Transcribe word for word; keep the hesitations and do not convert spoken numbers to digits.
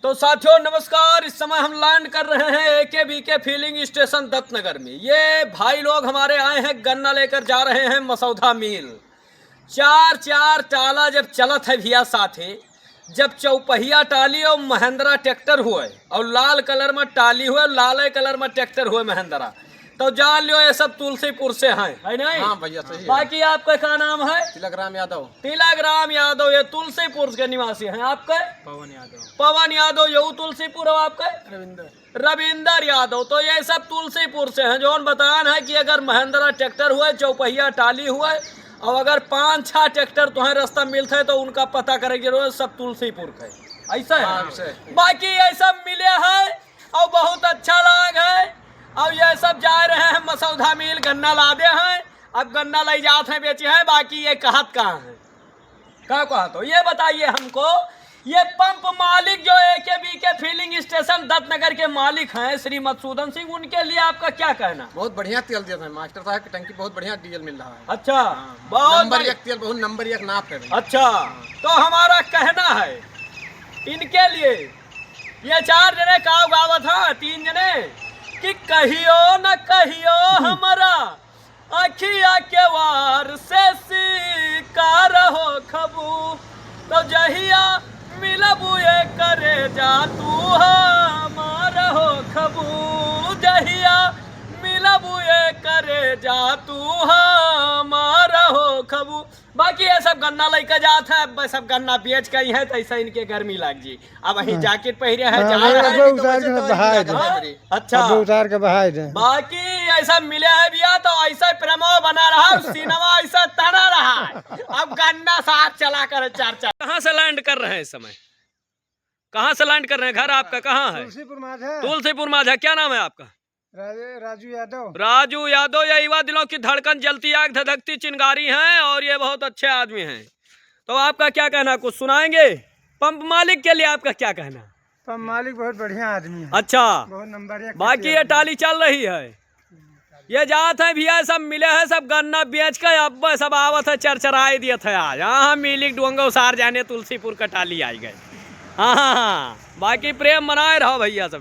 तो साथियों नमस्कार, इस समय हम लैंड कर रहे हैं एकेबीके फिलिंग स्टेशन दत्तनगर में। ये भाई लोग हमारे आए हैं, गन्ना लेकर जा रहे हैं मसौदा मिल। चार चार टाला जब चलत है भैया साथे, जब चौपहिया टाली और महिंद्रा ट्रैक्टर हुए और लाल कलर में टाली हुए, लाले कलर में ट्रैक्टर हुए महिंद्रा, तो जान लियो ये सब तुलसीपुर से हैं, है नहीं? हाँ भैया, सही है। बाकी आपका क्या नाम है? तिलक राम यादव। तिलक राम यादव, ये तुलसीपुर के निवासी हैं। आपका? पवन यादव। पवन यादव, यहू तुलसीपुर हो आपका? रविंदर। रविंदर यादव, तो ये सब तुलसीपुर से हैं। जौन बतान है कि अगर महिंद्रा ट्रैक्टर हुए, चौपहिया टाली हुए, और अगर पाँच छह ट्रैक्टर तुम्हें रास्ता मिलते हैं, तो उनका पता करे के जरूरत, सब तुलसीपुर के। ऐसा है? हाँ, ऐसे। बाकी ये सब मिले हैं और बहुत अच्छा लाग है। और ये सब जा रहे हैं मसौदा मिल, गन्ना लादे हैं, अब गन्ना ले जात हैं, बेचे हैं। बाकी ये कहत कहाँ हैं, का कहत हो, ये बताइए हमको। ये पंप मालिक जो एकेबीके फिलिंग स्टेशन दत्तनगर के मालिक हैं श्री मधुसूदन सिंह, उनके लिए आपका क्या कहना? बहुत बढ़िया तेल देते हैं मास्टर साहब, की टंकी बहुत बढ़िया डीजल मिल रहा है। अच्छा, हाँ, बहुत नंबर बढ़िया। एक तेल, बहुत नंबर एक नाप है भैया। अच्छा, हाँ। तो हमारा कहना है इनके लिए, ये चार जने का गावत हैं, तीन जने, कि कहियो न कहियो हम्म। हमरा अखिया के वार से शिकार होखबू, तो जहिया मिलबू ये करेजा तू हमार होखबू, जहिया मिलबू ये करेजा तू हमार होखबू। बाकी ये सब गन्ना लइके जात है, अब सब गन्ना बेच के आई है, तो ऐसा इनके गर्मी लाग जी। अब वही हाँ। जैकेट पहिरे है, हाँ, जा अब रहा है, अब तो उतार वैसे के तो बहाए इनका दे। घर में। अच्छा। अब उतार के बहाए दे। बाकी ऐसा मिले है भैया, तो ऐसा प्रेमो बना रहा, सीनवा ऐसा तना रहा। अब गन्ना साथ चला कर चर्चा। कहाँ से लैंड कर रहे हैं इस समय? कहाँ से लैंड कर रहे हैं? घर आपका कहाँ है? तुलसीपुर माझा। तुलसीपुर माझा। क्या नाम है आपका? राजे-, राजू यादव। राजू यादव, ये युवा दिलों की धड़कन, जलती आग, धधकती चिंगारी हैं और ये बहुत अच्छे आदमी हैं। तो आपका क्या कहना, कुछ सुनाएंगे? पंप मालिक के लिए आपका क्या कहना? पंप मालिक बहुत बढ़िया आदमी है। अच्छा। बहुत नंबर एक बाकी ये टाली चल रही है, ये जात है भैया, सब मिले हैं, सब गन्ना बेच के अब सब आवत है, चरचराए दियत है आज। हाँ, हाँ, मिलिक डोंगो सार जाने तुलसीपुर का टाली आई गए। हाँ, हाँ, हाँ, बाकी प्रेम बनाए रहो भैया सब।